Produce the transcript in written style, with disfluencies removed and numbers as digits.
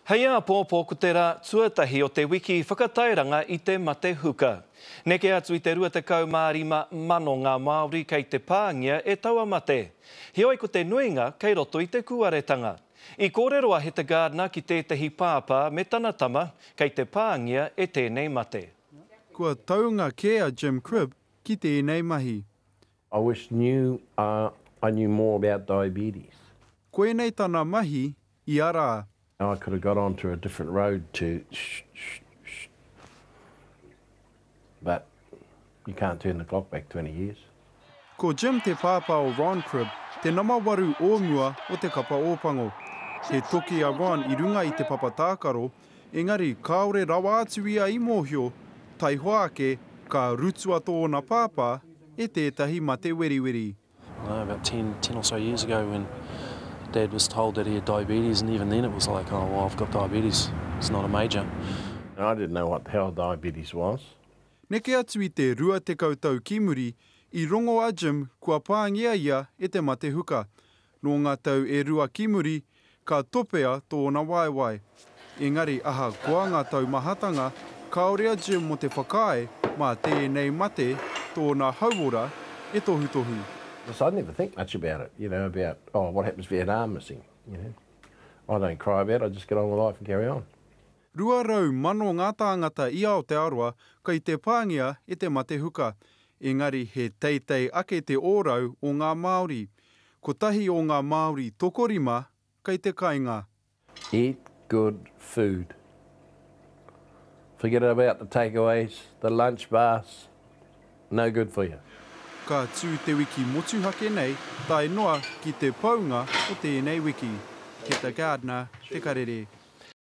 Hei āpōpō ko te rā tuatahi o te wiki whakatairanga i te mate huka. Neke atu i te 25,000 ngā Māori kei te pāngia e taua mate. Heoi ko te nuinga kei roto i te kūaretanga. I kōrero a Heta Gardiner ki tētehi pāpā me tana tama kei te pāngia e tēnei mate. Kua taunga kē a Jim Cribb ki tēnei mahi. I wish knew I knew more about diabetes. Koinei tana mahi ia rā. I could have got onto a different road to sh sh sh but you can't turn the clock back 20 years. Ko Jim te pāpā o Ron Cribb, te nama waru o mua o te kapa Ōpango. He toki a Ron i runga i te papa tākaro, engari kāore rawa atu ia i mōhio, taihoa ake ka rutua tōna pāpā e tētahi mate weriweri. I know about 10, 10 or so years ago when Dad was told that he had diabetes and even then it was like, oh, well, I've got diabetes, it's not a major. I didn't know what the hell diabetes was. Neke atu i te 20 tau ki muri, i rongo a Jim kua pāngia ia e te mate huka. Nō ngā tau e rua ki muri, ka topea tōna waewae. Engari ahakoa ngā taumahatanga, kāore a Jim mō te whakaae mā tēnei mate tōna hauora e tohutohu. I never think much about it, you know, about, oh, what happens if you had arm missing, you know. I don't cry about it, I just get on with life and carry on. 200,000 ngā tāngata i Aotearoa kei te pāngia e te mate huka, engari he teitei ake te ōrau o ngā Māori. Kotahi o ngā Māori tokorima kei te kainga. Eat good food. Forget about the takeaways, the lunch bars, no good for you. Ka tū te wiki motuhake nei tae noa ki te paunga o tēnei wiki. Heta Gardner, Te Karere.